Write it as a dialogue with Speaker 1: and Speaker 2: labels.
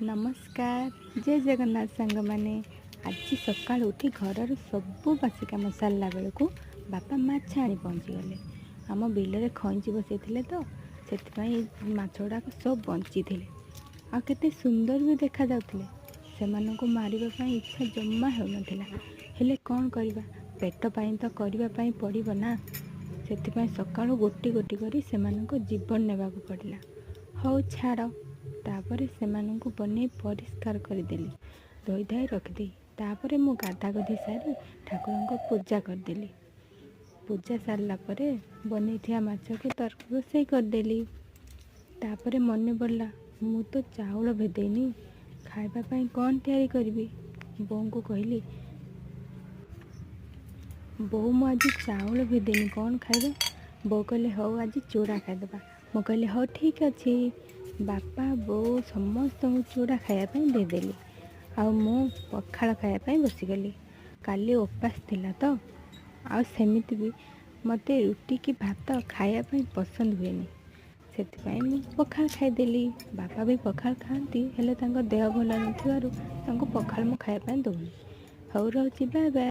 Speaker 1: ନମସ୍କାର, ଜୟ ଜଗନ୍ନାଥ ସାଙ୍ଗମାନେ। ଆଜି ସକାଳୁ ଉଠି ଘରର ସବୁ ବାସି କାମ ସାରିଲା ବେଳକୁ ବାପା ମାଛ ଆଣି ପହଞ୍ଚିଗଲେ। ଆମ ବିଲରେ ଖଇଁଚି ବସେଇଥିଲେ ତ, ସେଥିପାଇଁ ମାଛ ଗୁଡ଼ାକ ସବୁ ବଞ୍ଚିଥିଲେ ଆଉ କେତେ ସୁନ୍ଦର ବି ଦେଖାଯାଉଥିଲେ। ସେମାନଙ୍କୁ ମାରିବା ପାଇଁ ଇଚ୍ଛା ଜମା ହେଉନଥିଲା, ହେଲେ କ'ଣ କରିବା, ପେଟ ପାଇଁ ତ କରିବା ପାଇଁ ପଡ଼ିବ ନା। ସେଥିପାଇଁ ସକାଳୁ ଗୋଟି ଗୋଟି କରି ସେମାନଙ୍କ ଜୀବନ ନେବାକୁ ପଡ଼ିଲା। ହଉ ଛାଡ଼। ତାପରେ ସେମାନଙ୍କୁ ବନେଇ ପରିଷ୍କାର କରିଦେଲି, ଧୋଇ ଧାଇ ରଖିଦେଇ ତାପରେ ମୁଁ ଗାଧା ଗାଧି ସାରି ଠାକୁରଙ୍କ ପୂଜା କରିଦେଲି। ପୂଜା ସାରିଲା ପରେ ବନେଇଥିବା ମାଛକୁ ରୋଷେଇ କରିଦେଲି। ତାପରେ ମନେ ପଡ଼ିଲା, ମୁଁ ତ ଚାଉଳ ଭେଦେଇନି, ଖାଇବା ପାଇଁ କ'ଣ ତିଆରି କରିବି? ବୋଉଙ୍କୁ କହିଲି, ବୋଉ ମୁଁ ଆଜି ଚାଉଳ ଭେଦେଇନି, କ'ଣ ଖାଇବା? ବୋଉ କହିଲେ, ହଉ ଆଜି ଚୁଡ଼ା ଖାଇଦେବା। ମୁଁ କହିଲି, ହଉ ଠିକ୍ ଅଛି। ବାପା ବୋଉ ସମସ୍ତଙ୍କୁ ଚୁଡ଼ା ଖାଇବା ପାଇଁ ଦେଇଦେଲି ଆଉ ମୁଁ ପଖାଳ ଖାଇବା ପାଇଁ ବସିଗଲି। କାଲି ଉପାସ ଥିଲା ତ, ଆଉ ସେମିତି ବି ମୋତେ ରୁଟି କି ଭାତ ଖାଇବା ପାଇଁ ପସନ୍ଦ ହୁଏନି, ସେଥିପାଇଁ ମୁଁ ପଖାଳ ଖାଇଦେଲି। ବାପା ବି ପଖାଳ ଖାଆନ୍ତି, ହେଲେ ତାଙ୍କ ଦେହ ଭଲ ନଥିବାରୁ ତାଙ୍କୁ ପଖାଳ ମୁଁ ଖାଇବା ପାଇଁ ଦେଉନି। ହଉ ରହୁଛି, ବାଏ ବାଏ।